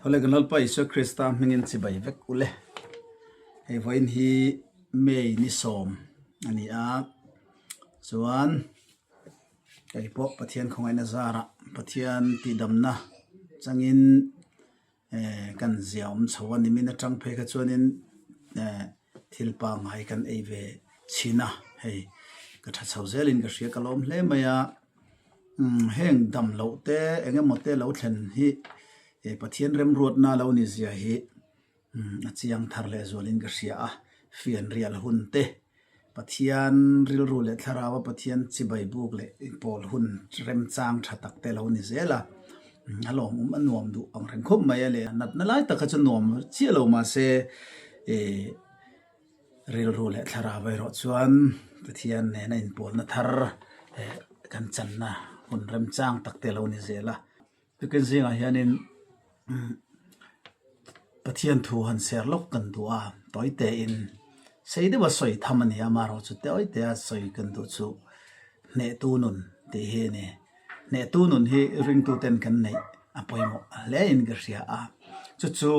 Thawle kan Lalpa Isua Krista hmingin chibai vek ule. Hei vawiin hi May ni sawm a ni a, chuan kei pawh Pathian khawngaihna zarah Pathian tihdamna changin eh kan zia awm chho a nimin atang phei kha chuanin eh thil pangngai kan ei ve chhin a hei ka tha chho zelin ka hria ka lawm hle mai a umm heng dam loh te eng emaw te lo thlen hi eh Pathian remruatna lo ni zia hi umm a chiang thar leh zualin ka hria a fian rial hun te. Pathian rilru leh thlarau a Pathian chibai buk leh pawl hun remchang tha tak te lo ni zel a, a lawmawm a nuam duh ang reng khawp mai a le. Natna lai tak kha chu nuam chiah lo mahse ih rilru leh thlarau erawh chuan Pathian nena inpawlna thar eh kan channa hun remchang tak te lo ni zel a. Tukin zingah hianin Pathian thu han ser lawk kan duh a, tawi tein sei deuha sawi tham a ni a, amaherawhchu tawi tea sawi kan duh chu hnehtu nun tih hi a ni. Hnehtu nun hi ringtuten kan neih a pawimawh hle in ka hria a, chu chu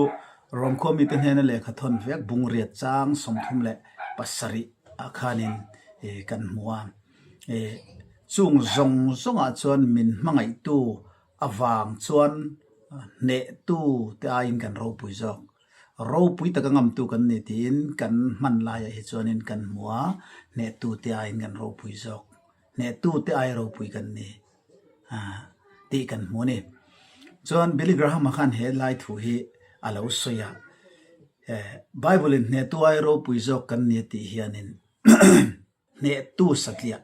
Rawmkhua mite hnena lehkha thawn vek bungriat chang 37 ah khanin kan hmu a. Chung zawng zawngah chuan min hmangaihtu avang chuan hnehtu te aiin kan ropui zawk. Ropui taka ngamtu kan ni tiin kan hman laiah hi chuanin kan hmu a, hnehtu te aiin kan ropui zawk. Hnehtu te ai ropui kan ni tih kan hmu a ni. Chuan Billy Graham-a khan he lai thu hi a lo sawi a, Bible-in hnehtu ai ropui zawk kan ni a tih hianin Hnehtu satliah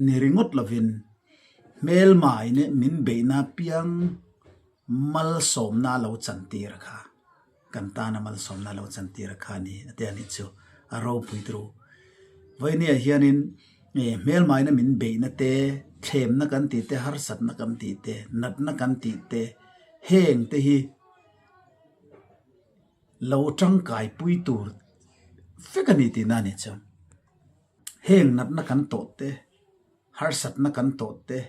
ni ringawt lovin hmelmai nih min beihna piang malsawmna lo chantir kha, kan tana malsawmna lo chantir kha a ni a ti a nih chu a ropui turu. Vawinia hianin hmelmaina min beihna te, thlemna kan tih te, harsatna kan tih te, natna kan tih te, heng te hi Lo tangkai pui tur vek a ni tihna a ni chu. Heng natna kan tawh te, harsatna kan tawh te,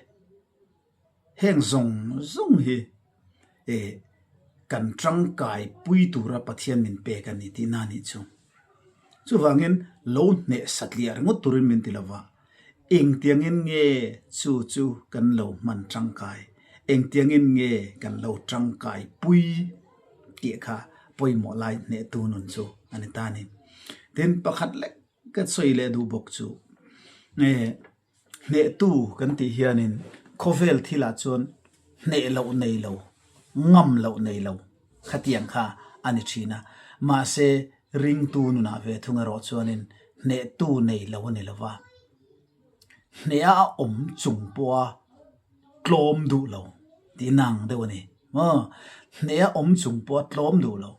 heng zawng zawng hi eh kan tangkai pui tura Pathian min pek a ni tihna a nih chu. Chuvangin lo hneh satliah ringawt turin min ti lova, engtiangin nge chu chu kan lo hman tangkai, engtiangin nge kan lo tangkai pui tih kha pawimawh lai hnehtu nun chu a ni ta a ni. Tin, pakhat lek ka sawi leh duh bawk chu nge hnehtu kan tih hianin khawvel thilah chuan hneh loh nei lo, ngam loh nei lo khatiang kha a ni thin a. Mahse, ringtu nunah ve thung erawh chuanin hnehtu nei lo a ni lo va, hneha a awm chung pawha tlawm duh lo tih nang deuh a ni. Maw? Hneha awm chung pawha tlawm duh lo.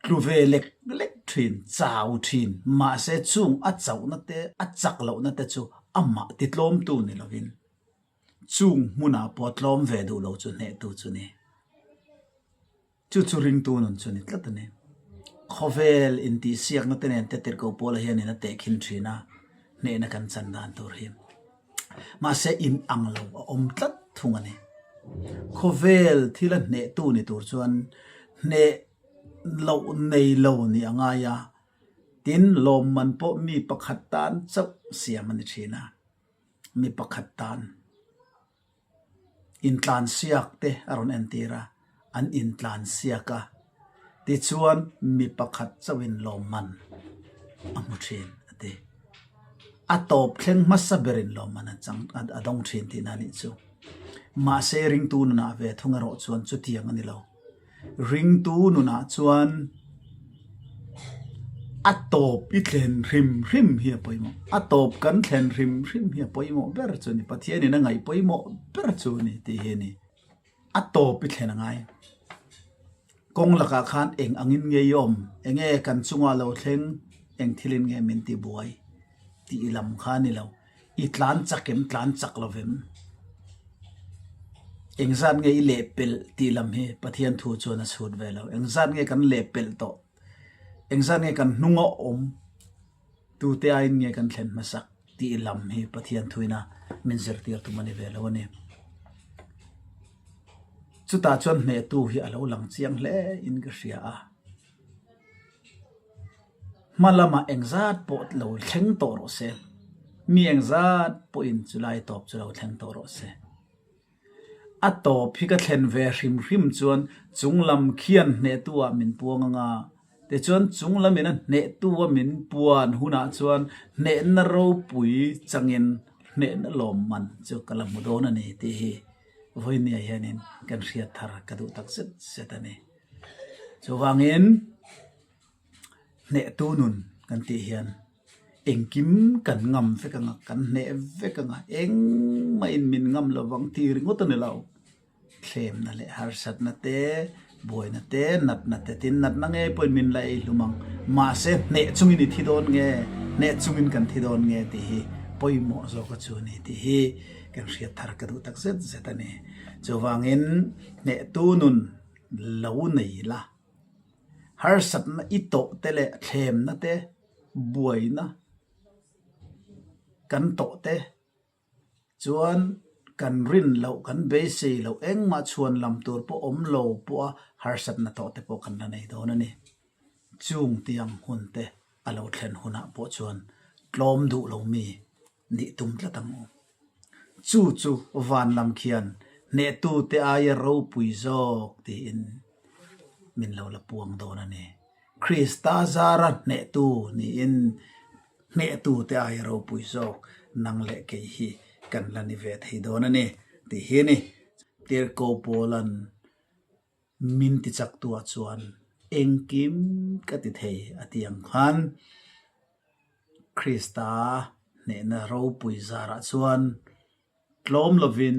Tlu ve lek lek thin, chau thin, mahse chung a chauhna te, a chak lohna te chu amah titlawmtu ni lovin chung hmunah pawh tlawm ve duh lo chu hnehtu chu ni. Chu chu ringtu nun chu ni tlat a ni. Khawvel intihsiakna te nen te tirhkoh pawlah hianin a tehkhin thin a, hnehna kan chan dan tur hi. Mahse in ang lo a awm tlat thung a ni. Khawvel thila hnehtu ni tur chuan hneh loh nei lo nih a ngai a, tin lawmman pawh mi pakhat tan chauh siam a ni thin a, mi pakhat tan. Intlansiak te a rawn entir a, an intlansiak a, tichuan mi pakhat chauhin lawmman a hmu thin a ti. A tawp thleng hmasa berin lawmman a chang a dawng thin tihna a nih chu. Mahse ringtu nunah ve thung erawh chuan chutiang a ni lo. Ringtu nunah chuan a tawp i thlen hrim hrim hi a pawimawh. A tawp kan thlen hrim hrim hi a pawimawh ber chu a ni. Pathianin a ngaih pawimawh ber chu a ni tih hi a ni. A tawp i thlen a ngai. Kawng lakah khan eng angin nge i awm? Enge kan chungah lo thleng? Eng thilin nge min ti buai? Tih lam kha a ni lo. I tlan chak em? Tlan chak lo vem? Engzat nge i lehpelh tih lam hi Pathian thu chuan a chhut ve lo. Engzat nge kan lehpelh tawh? Engzat nge kan hnunga awm? Tute aiin nge kan thlen hmasak tih lam hi Pathian thuina min zirtir tum a ni ve lo a ni. Chutah chuan hnehtu hi a lo lang chiang hle in ka hria a. Hma lamah engzat pawh lo thleng tawh rawh se, mi engzat pawhin chulai tawp chu lo thleng tawh rawh se. A tawp hi ka thlen ve hrim hrim chuan chung lam khian hnehtu ah min puang anga, tichuan chung lam in a hnehtu a min puan hunah chuan hnehna ropui changin hnehna lawmman chu ka la hmu dawn a ni tih hi vawinia hianin kan hriat thar ka duh tak zet zet a ni. Chuvangin hnehtu nun kan tih hian engkim kan ngam vek ang a, kan hneh vek ang a, engmahin min ngam lo vang tih ringawt a ni lo. Thlemna leh harsatna te, buaina te, natna te tin natna ngei pawhin min la ei hlum ang. Mahse hneh chungin i thi dawn nge, hneh chungin kan thi dawn nge tih hi pawimawh zawk a chu a ni tih hi kan hriat thar ka duh tak zet zet a ni. Chuvangin hnehtu nun lo nei la, harsatna i tawh te leh thlemna te, buaina kan tawh te chuan kan rin loh, kan beisei loh engmah chhuan lam tur pawh awm lo pawha harsatna tawh te pawh kan la nei dawn a ni. Chung tiang hun te a lo thlen hunah pawh chuan tlawm duh lo mi nih tum tlat ang u. Chu chu van lam khian hnehtute aia ropui zawk tiin min lo la puang dawn a ni. Krista zara hnehtu niin hnehtute aia ropui zawk nang leh kei hi kan la ni ve thei dawn a ni tih hi a ni. Tirhkoh Paula'n Min ti chak tu ah chuan engkim ka ti thei a ti ang khan Krista hnehna ropui zarah chuan tlawm lovin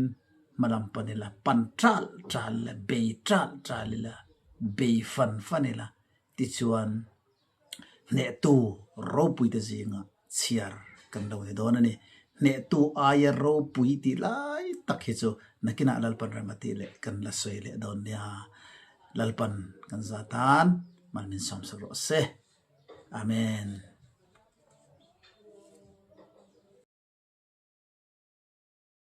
hma lam pan ila, pan ṭalh ṭalh ila, bei ṭalh ṭalh ila, bei fan fan ila tichuan Hnehtu ropuite zinga chhiar kan lo ni dawn a ni. Hnehtu aia ropui tih lai tak hi chu nakinah Lalpan rem a tih leh kan la sawi leh dawn nia. Lalpan kan za tan mal min sawmsak rawh se. Amen.